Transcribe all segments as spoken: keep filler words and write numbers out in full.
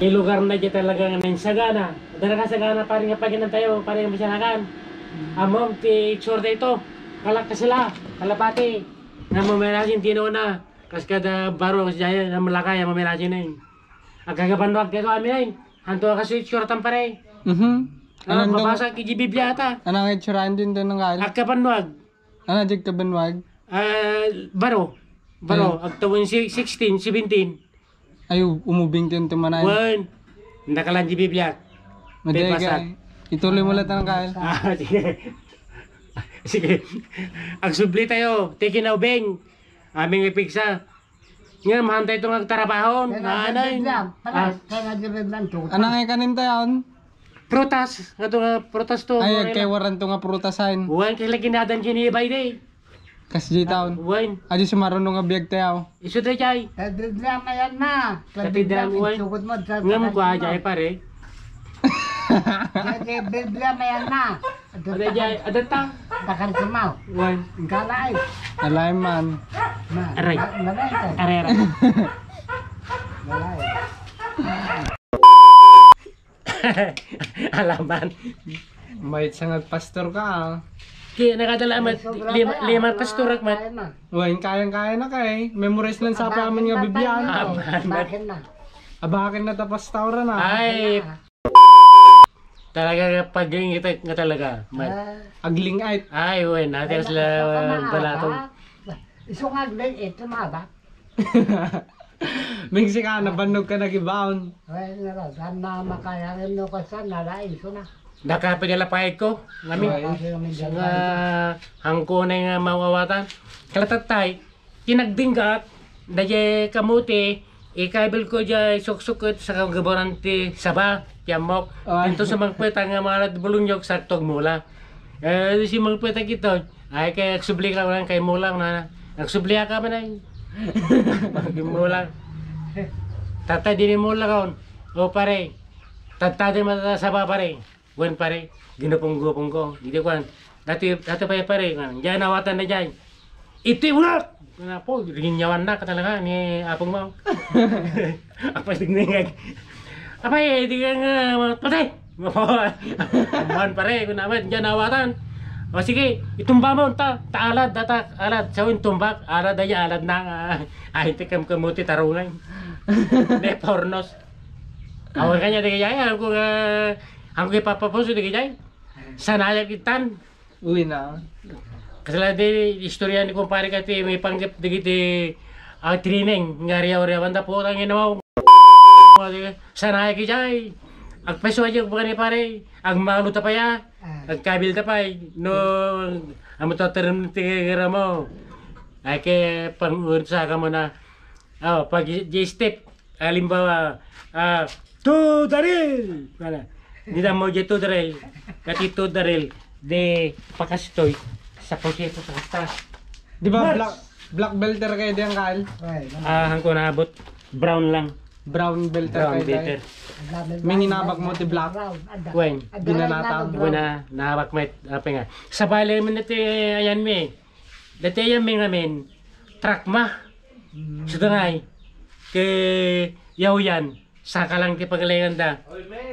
Ti lugar na di talaga nga nagsagana. Talaga sagana, pare, nga paginan tayo, pare, nga masanakan. Amom ti itsura dayto. Kalak ka sila, kalapati. Nga mamerasin, tinuna. Kas kada baro, kas jaya, nga malakay, mamerasin na yun. Agkagabanwag kayo, amin na yun. Hanto ka sa itsura tan, pare. Mhm. Ah, Anong dong-, mabasa ki di Biblia ata. Anong itsura din doon ng kal? Agkabanwag. Ano, di ka banwag? Ah, baro. Baro, Ayun. Agtawon si sixteen, seventeen. Ay, u-, umubing ti tumanan. Wen, nakalan di Biblia. Madega, Pepasat. Ituloy mo lang ang kail. Ah, sige. Sige. Agsubli tayo. Tiki na ubing. Aming ipigsa. Nga, mahantay itong agtarabahon. Kaya nga Nanay. Biblia, pala, Ah. Kaya nga Biblia, tugot. Ano nga kanin tayo? Prutas. Ito nga, prutas to. Ay, Morena. Agkaiwaran to nga prutasan. Wen, kaya lagi nadan yun ibay day. Kas di taon. Wine. Adi sumaruno nga biag tayo. Isu dayjay. Katedral mayan na. Katedral, Katedral, wine. Insukot mo sa Ngem ko aja, pare. Katedral mayan na. Ada jay, ada ta. Takar sumaw. Wine. Galay. Alay man. Ma. Aray. Ma-, malay ka. Aray, aray. Galay. Alaman. Mayat sa ngagpastor ka, ah. Kaya nakadala, mat, Sobra lima, kaya. Lima pastor, ak, mat. Kaya na. Wen, kayang-kaya na kay. Memorize lang sa Abakin amin nga na Biblia. Tayo. Aman, mat. Abakin na. Abakin na ta pastor na. Ay. Abakin na. Talaga nga pagingit nga talaga, mat. Ah. Aglingait. Ay, wen, ati sila balatong. Isu nga agling ito, mabak. Mingsi ka, nabannog ka nagibaon. Ay, nara, saan na makayangin no ka saan, nara, iso na. Nakapigala pa ko, ngami. Ay. Nga, hangko na nga mawawatan. Kalatatay, kinagdinggak, da jay kamuti, ikabil ko jay suksukot sa kagaboran ti saba, ti ammok. Ay. Ito sa magpetang nga mga bulungyog, saktog mula. Eh, si magpetang ito, Ay, kay agsubli ka lang kay Mulang na. Agsubli ka man ay. Pag Mulang. Tatay, dini Mulang on. O, pare. Tatay, di matasaba, pare. Wen, pare. Ginupong-gupong ko. Hindi ko, dati, dati pa, pare. Diyan, awatan na diyan. Iti ulat! Ano po, ginyawan na ka talaga ni Apong Mau. Apa, tingnan. Apay, di ka nga, patay! Man pare, kung naman, dyan awatan. O sige, itumba mo, ta, ta alad, data, alad, sa tumbak, alad, ay, alad na nga. Ay, tikam kamuti, tarungan. Ne, pornos. Awan kanya, di kaya, ang kung, ah, ang kung ipapapuso, di kaya. Sanayag itan. Uy na. Kasla di istorya ni kumpare ka ti may panggap dagiti, ah, training nga riyaw-riyawan da putang ina mo. Sana ay kijay. Agpasuwa yung mga ni pare. Agmalo ta pa ya. Ah. Agkabil ta pa eh. No, amo to term ti gira mo. Ay ke pang sa ka mo na. Oh, pag di step. Halimbawa, ah, two the rail! Wala. Di na mo di two the rail. Kati two the rail. Di pakastoy. Sa porsyento sa kasta. Di ba Mars! Black, black belter kayo diyan, Kyle? Ay, naman. Ah, hangko naabot. Brown lang. Brown belter Brown kayo, belter. Kyle? Minginabak mo ti black. Brown, ada. Wen. Ada Binanatang. Wen na, nabak met, apa nga. Sa bale mo na ti, ayan mi. Dati ayan mi ngamin. Trakma. Mm. Sa tangay. Ke yaw yan. Saka lang ti paglayan da.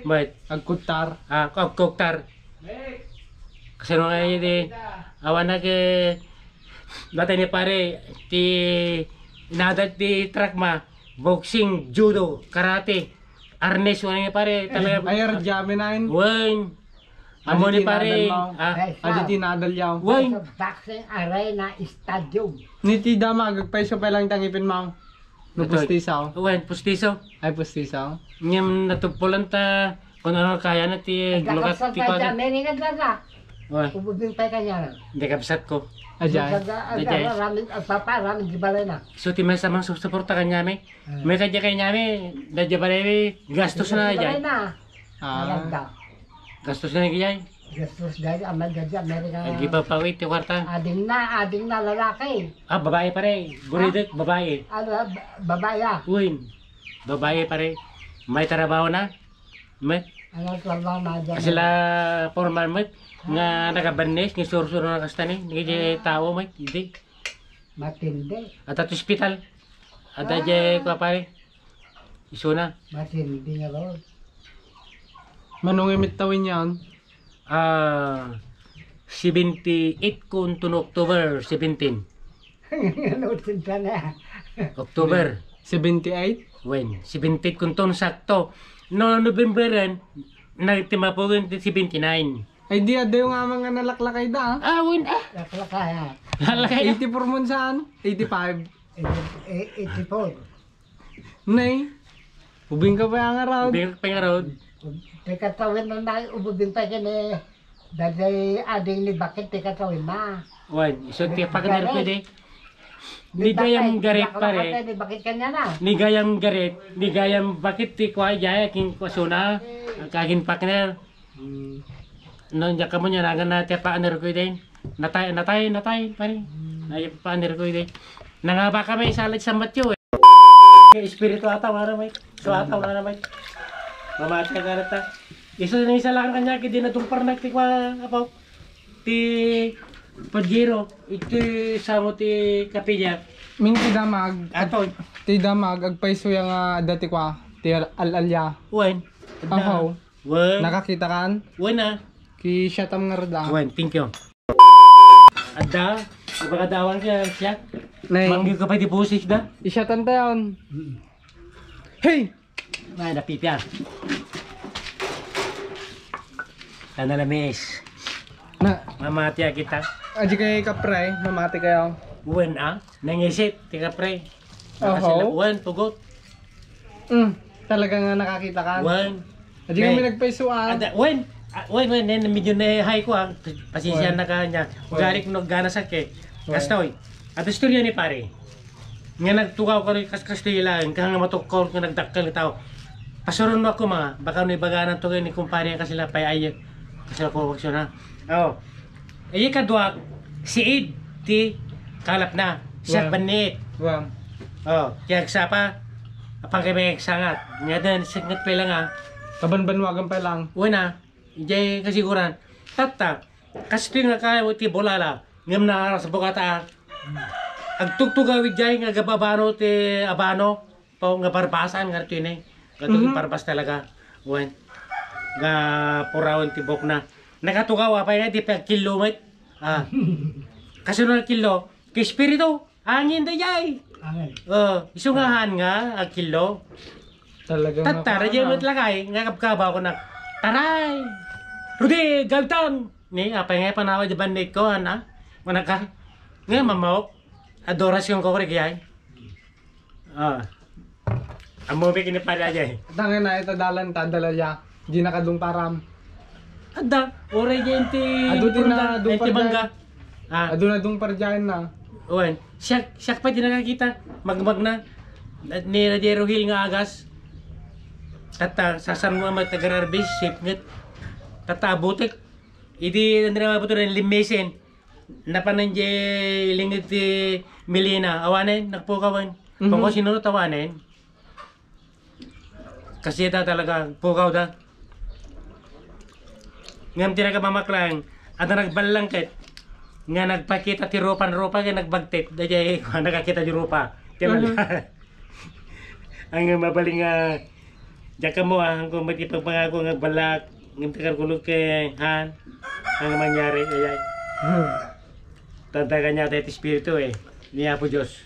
Met. Agkuktar. Ah, agkuktar. Kasi nung ay di, awan na ke, dati ni pare, ti, nadat ti trakma, boxing, judo, karate, arnes, wala ni pare, talaga. Ay, arjami na yun. Wen. Amo ni pare, ah. Ay, adi ti nadal yaw. Wen. Sa boxing arena stadium. Ni ti dama, agpaiso pa lang tangipin mo. No pustiso? Wen, pustiso. Ay, pustiso? Ngem natugpulan ta, kung ano kaya na ti lukat ti pare. Amerika talaga. Wen. Ubudin pa kanya. Hindi kabsat ko. Ajay. Ajay. Ramin, ang papa, ramin di balay na. So, ti may samang susuporta kanya, may. Ah. May kanya kanya, may, dadya balay, may gastos na, ajay. Ah. Malagda. Gastos na, ajay. Gastos dahil ang may gadya, Amerika. Agi pa pawit, ti kwarta. Ading na, ading na lalaki. Ah, babae pare. Buridek, babae. Ano, ba-, babae, ah. Uy, babae pare. May trabaho na. Met. Ano, trabaho na dyan? Sila formal met. Nga nagabanes, nga sursuro na kasta ni. Nga di tao met, hindi. Matindi. At at hospital. At at di kwa pare. Isuna. Matindi nga road. Mano nga mittawin yan? Ah, seventy-eight kun to no October seventeen. Ano, tinta na? October. Seventy-eight? Wen, seventy-eight kun to, sakto. No November yan, nagtimapugan ti seventy-nine. Ay, di, adayo nga mga nalaklakay da, ah. Ah, wen, ah. Laklakay, ah. Lalakay. Eighty-four mo saan? Eighty-five. Eighty-four. Nay, ubing ka pa nga raw. Ubing ka pa nga raw. Teka, tawin na na, ubing pa kini. Daday ading ni bakit, teka, tawin na. Wan, iso ti pakner ko di. Ni gayam garet, pare. Ni bakit kanya na. Ni gayam garet, ni gayam bakit ti kwa jaya king kwasuna, kagin pakner. Hmm. No, diak kamo niya, nagan na ti paanir ko ide. Natay, natay, natay, pare. Hmm. Nay paanir ko ide. Nangaba kami sa lad sambat yo, eh. Espiritu ataw, nga naman. So, ataw, nga naman. Mamati ka na ta. Isa na isa lang kanya, kaya di na tumpar na, ti kwa, apo. Ti Pajero, iti samo ti kapilya. Min ti damag, Ato. Ti damag, agpayso ya nga dati kwa, ti al-, al-alya. Wen. Ahaw. Wen. Nakakita kan? Wen, ah. Ki siya tam nga rada. Wen, thank you. Adda, ibaga dawang siya, siya. Nay. Manggi ka pa di pusis da? Isya tan tayon. Mm. Hey! Ay, napipian. Tana na, miss. Na. Mamati a kita. Aji kay kapre, mamati kayo. Wen, ah? Nangisit, ti kapre. Oho. Nakasila-, wen, tugot. Mm, talaga nga nakakita ka. Wen. Aji kami nagpaisuan. Ada, wen. Ah, wen, wen, nen, medyo na high ko, ah. Pasensya na ka niya. Wen. Garik no gana sa ke. Wen. Kastoy. At istorya ni pare. Nga nagtugaw ka rin kas-, kas ti laeng, kaya nga matukkaw nga nagdakkel nga tao. Pasuron mo ako, mga, baka no ibaganan to ni kumpare nga sila pay ay, kasi ako, ha? Oh. Ay, kaduak, si Ed, ti kalap na, siya Wow. Banit. Wow. Oh, kaya sapa, apang kami sangat. Nga din, singat pa lang, ah. Kabanbanwagan pa lang. Una, ijay kasiguran. Tatta, kasi nga kaya ti bulala, ngem naaras bukata, ah. Agtugtugaw ijay nga gababano ti abano. Pao nga barbasan nga ito ini. Nga ito Mhm. Barbas talaga. Wen. Nga purawen ti bukna. Nakatugaw, apay nga, di pa killo met. Ah. Kasi no killo, ki espiritu, angin da jay. Angin. Oh, isungahan nga, agkillo. Talaga nga Tattara, kuwan, jay ah. Met lakay, nga kabkaba ko na, "Taray! Rudy, gawton!" Ni, apay nga, panawa, di bandit ko, ana? Manaka? Nga, mamawak. Adoras yung kukurik, jay. Ah. Amo mi kini pare aja, eh. Tangin na ita dalan ta, dala ya. Di nakadungparam. Adda, oray di enti Adu ti purda, na dungpar enti bangga. Ah. Adu na dungpar diyan na. Wen, siak, siak pa di nakakita. Magmag na. Ni Radiero Hill nga agas. Tatta, sasan mo amat tagararbis, sipnget. Tatta, abutek. Idi, andra mabuto rin, limesen. Napanan di lingid ti Melina. Awanen, nagpukawan. Mhm. Pangko sinurot awanen. Kasi ta talaga, pukaw da. Ngam ti nagamamaklang, at nagballang ket, nga nagpakita ti rupan-rupa, nga nagbagtit. Dayjay, nakakita ti rupa. Ti Mhm. Ang mabaling nga, diak kamo, ah, ang kung may ipagpangako nga balak, ng taga kulog kay, ha? Ang mangyari, ay, ay. Hmm. Tanda ka niya, tayo espiritu, eh. Ni Apo Diyos.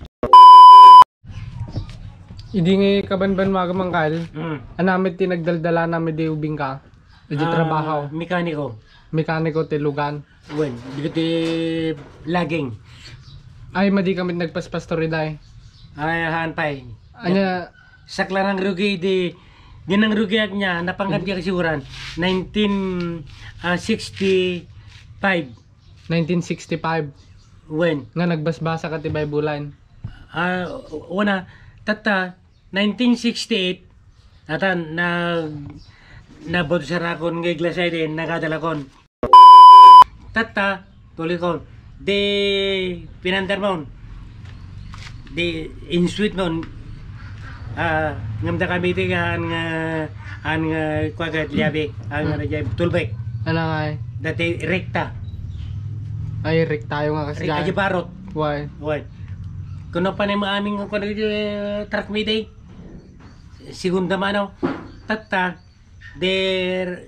Idi nga kabanbanwagam, Angkal, Hmm. anamit ti nagdaldala namin di ubing ka? Idi Ah, trabaho? Mekaniko. Mekaniko ti lugan? Wen, di ti laging. Ay, madi kami nagpaspastor iday. Ay, haan pay. Anya, Sakla nang rugi di, di nang rugi ak niya, napangkat niya kasiguran. Nineteen, ah, sixty-five. Nineteen sixty-five. Wen? Nga nagbasbasa ka ti Baybulan. Ah, una, tatta, nineteen sixty-eight, atan, nag-, nabudsarakon nga iglesia din, nagadalakon. Tatta, tulikon. Di pinandarmon. Di insuit non. Ah, ngamda kami ti han nga, han nga, kuwagat, liabi, han nga, Hmm. Tulbek. Ano nga eh? Dati rekta. Ay, rektayo nga kasi Rekta dyan. Di barot. Why? Why? Kuno pa ni maaming kuno di, eh, truck mi di. Segunda mano. Tatta, der,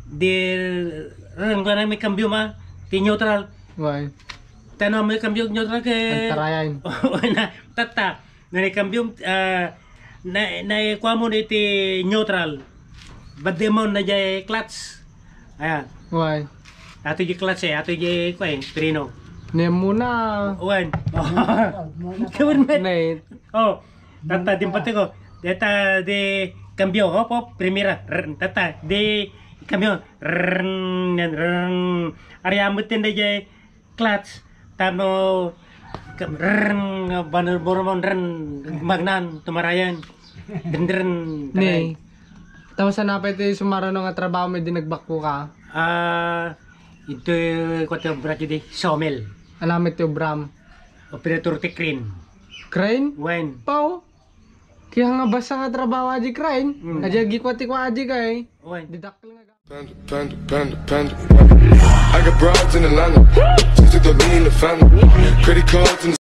der, ren ko na may kambio ma, ti neutral. Why? Tano may kambio neutral ke. Antarayan. Wala, tatta. Nani kambio, ah, na, na kuha mo iti neutral. Badde mo na jay clutch. Ayan. Why? Ato jay clutch eh, ato jay kuha eh, preno. Ne muna. Wen. Government. Ne. Oh, tatta, dimpati ko. Deta di kambio, hop, hop, primera. Rrr, tatta, di kambio. Rrr, yan, rrr. Ari amot din da jay clutch. Tano, kam-, rrr, banal boromon, rrr, magnan, tumarayan. Dendren, taray. Ne. Tapos ano pa iti sumarano nga trabaho mo di nagbakko ka? Ah, ito, kuwat yung brat di, sawmill. Alam ito, Bram. Operator ti crane. Crane? Wen. Pao? Kaya nga basta nga trabaho aji crane. Mm. Aji agi kwa ti kwa aji kay. Wen. Didakkel nga. Panda, panda, panda, panda. I got broads in Atlanta. Just took the lean in the family. Credit cards in the